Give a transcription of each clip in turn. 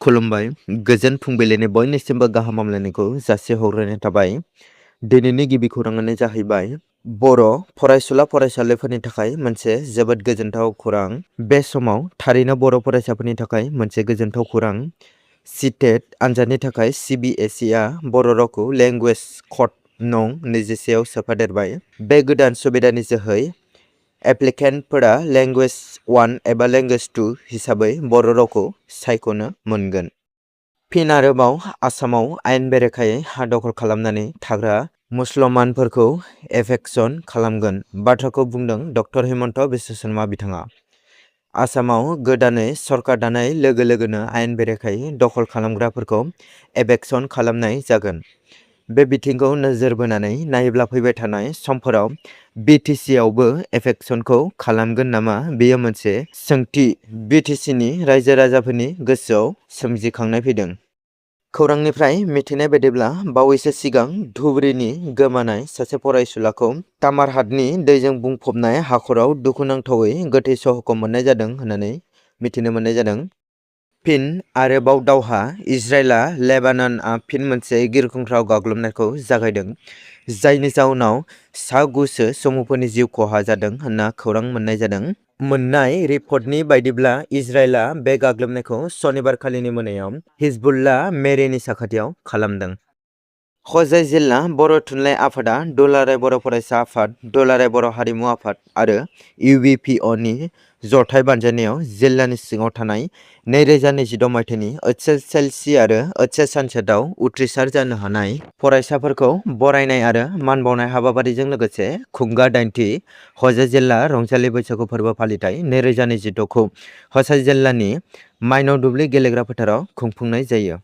खुलुमबाय गोजोन फुंबिलिनि बयनिसिमबो गाहाम हामलायनायखौ जासिहरग्रोनाय थाबाय। दिनैनि गिबि खौराङानो जाहैबाय बर' फरायसुला फरायसालिफोरनि थाखाय मोनसे जोबोद गोजोनथाव खौरां। बे समाव थारैनो बर' फरायसाफोरनि थाखाय मोनसे गोजोनथाव खौरां। सिटेट आनजादनि थाखाय CBSE आ बर' रावखौ लेंगुवेज कड नं 21 सोफादेरबाय। बे गोदान सुबिदानि जोहै एप्लिकेन्टफोरा लेंगुवेज 1 एबा लेंगुवेज 2 हिसाबै बर' रावखौ सायख'नो मोनगोन। फिन आरोबाव आसामाव आयेन बेरेखायै हा दखल खालामनानै थाग्रा मुसलमानफोरखौ एभेक्सन खालामगोन बाथ्राखौ बुंदों डक्टर हिमन्त बिश्व शर्मा बिथाङा। आसामाव गोदानै सरकार दानाय लोगो लोगोनो आयेन बेरेखायै दखल खालामग्राफोरखौ एभेक्सन खालामनाय जागोन। बे बिथिंखौ नोजोर बोनानै नायोब्ला फैबाय थानाय समफोराव BTC आवबो एभेक्सनखौ खालामगोन नामा बेयो मोनसे सोंथि BTCनि रायजो राजाफोरनि गोसोआव सोमजिखांनाय फैदों। खौरांनिफ्राय मिथिनाय बायदिब्ला बावैसो सिगां धुबुरीनि गोमानाय सासे फरायसुलाखौ तामारहाटनि दैजों बुंफबनाय हाखराव दुखुनांथावै गोथै सहखौ मोननाय जादों होननानै मिथिनो मोननाय जादों। फिन आरोबाव दावहा इजराइलआ लेबाननआ फिन मोनसे गिख्रंथाव गाग्लोबनायखौ जागायदों जायनि जाउनाव सा 9 सुबुंफोरनि जिउ खहा जादों होनना खौरां मोननाय जादों। मोननाय रिपर्टनि बायदिब्ला इजराइलआ बे गाग्लोबनायखौ सनिबारखालिनि मोनायाव हिजबुल्लाह मेरिनि साखाथियाव खालामदों। हजाइ जिल्ला बर' थुनलाइ आफादा दुलाराय बर' फरायसा आफाद, दुलाराय बर' हारिमु आफाद आरो UBPOनि जथाय बानजायनायाव जिल्लानि सिङाव थानाय 2026 मायथाइनि HSLC आरो HS आनजादाव उथ्रिसार जानो हानाय फरायसाफोरखौ बरायनाय आरो मान बावनाय हाबाफारिजों लोगोसे खुंगा 8थि हजाइ जिल्ला रंजालि बैसागु फोरबो फालिथाय 2026 खौ हजाइ जिल्लानि माइनाव दुब्लि गेलेग्रा फोथाराव खुंफुंनाय जायो।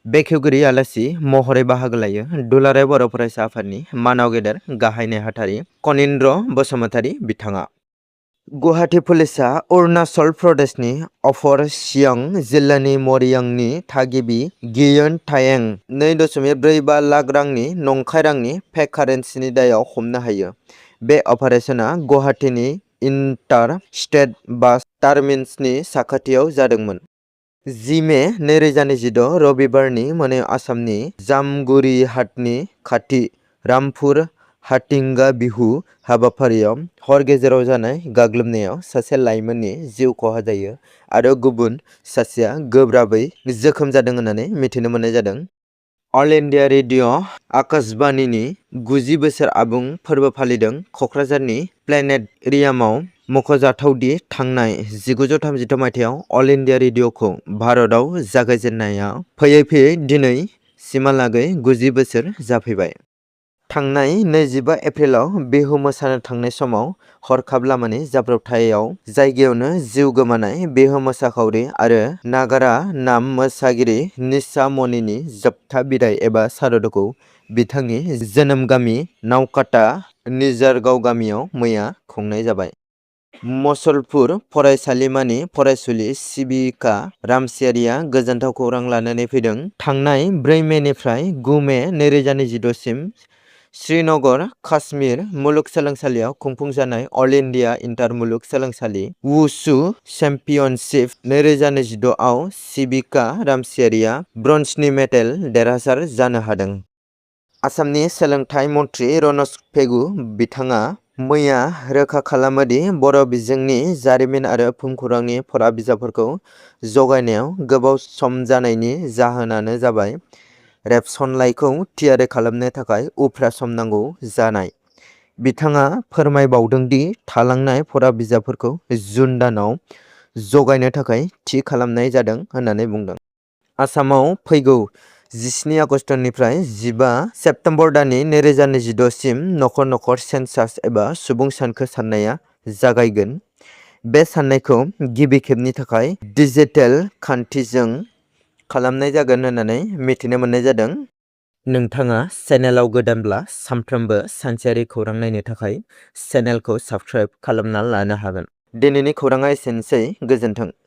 बेखेवगिरि आलासि महरै बाहागो लायो दुलाराय बर' फरायसा आफादनि मानाव गेदेर गाहाय नेहाथारि कनिन्द्र बसुमतारी बिथाङा। गुवाहाटी पुलिसआ अरुणाचल प्रदेशनि अपर सियांग जिल्लानि मरियांगनि थागिबि गियुन तायें 2.45 लाख रांनि नंखाय रांनि फेक कारेन्सिनि दायाव हमनो हायो। बे अपारेशना गुवाहाटीनि इन्टार स्टेट बास टार्मिनसनि साखाथियाव जादोंमोन। 10 मे 2026 रबिबारनि मोनायाव आसामनि जामगुरिहाटनि खाथि रामपुर हाथिंगा बिहु हाबाफारियाव हर गेजेराव जानाय गाग्लोबनायाव सासे लाइमोननि जिउ खहा जायो आरो गुबुन सासेया गोब्राबै जोखोम जादों होननानै मिथिनो मोननाय जादों। अल इन्डिया रेडिअ आकाशबाणीनि 90 बोसोर आबुं फोरबो फालिदों क'क्राझारनि प्लेनेटरियामाव मख'जाथावदि थांनाय 1936 मायथाइयाव अल इन्डिया रेडिअखौ भारतआव जागायजेननाया फैयै दिनै सिमहालागै 90 बोसोर जाफैबाय। थांनाय 25 एप्रिलाव बिहु मोसानो थांनाय समाव हरखाब लामानि जाब्रबथायाव जायगायावनो जिउ गोमानाय बिहु मोसाखावरि आरो नागारा नाम मोसागिरि निशा मणिनि जोबथा बिदाय एबा सारादुखौ बिथांनि जोनोम गामि नावकाटा निजारगाव गामियाव मैया खुंनाय जाबाय। मसलपुर फरायसालिमानि फरायसुलि सिबिका रामसियारिया गोजोनथाव खौरां लानानै फैदों। थांनाय 4 मेनिफ्राय 9 मे 2026 सिम श्रीनगर काश्मीर मुलुगसोलोंसालियाव खुंफुंजानाय अल इन्डिया इन्टार मुलुग सोलोंसालि वुशु चेम्पियनशिप 2026 आव सिबिका रामसियारिया ब्रन्जनि मेडेल देरहासार जानो हादों। आसामनि सोलोंथाइ मन्थ्रि रनज पेगु बिथाङा मैया रोखा खालामो दि बर' बिजोंनि जारिमिन आरो भुमखौरांनि फरा बिजाबफोरखौ जगायनायाव गोबाव सम जानायनि जाहोनानो जाबाय रेबसनलाइखौ थियारि खालामनो थाखाय उफ्रा सम नांगौ जानाय। बिथाङा फोरमायबावदों दि थालांनाय फरा बिजाबफोरखौ जुन दानाव जगायनो थाखाय थि खालामनाय जादों होननानै बुंदों। आसामाव फैगौ 17 आगस्तनिफ्राय 15 सेप्तेम्बर दाननि 2026 सिम नखर नखर सेन्सास एबा सुबुं सानखो साननाया जागायगोन। बे साननायखौ गिबि खेबनि थाखाय डिजिटेल खान्थिजों खालामनाय जागोन होननानै मिथिनो मोननाय जादों। नोंथाङा चेनेलाव गोदानब्ला सानफ्रोमबो सानसेयारि खौरां नायनो थाखाय चेनेलखौ साबस्क्राइब खालामना लानो हागोन। दिनैनि खौराङा एसेनोसै गोजोन्थों।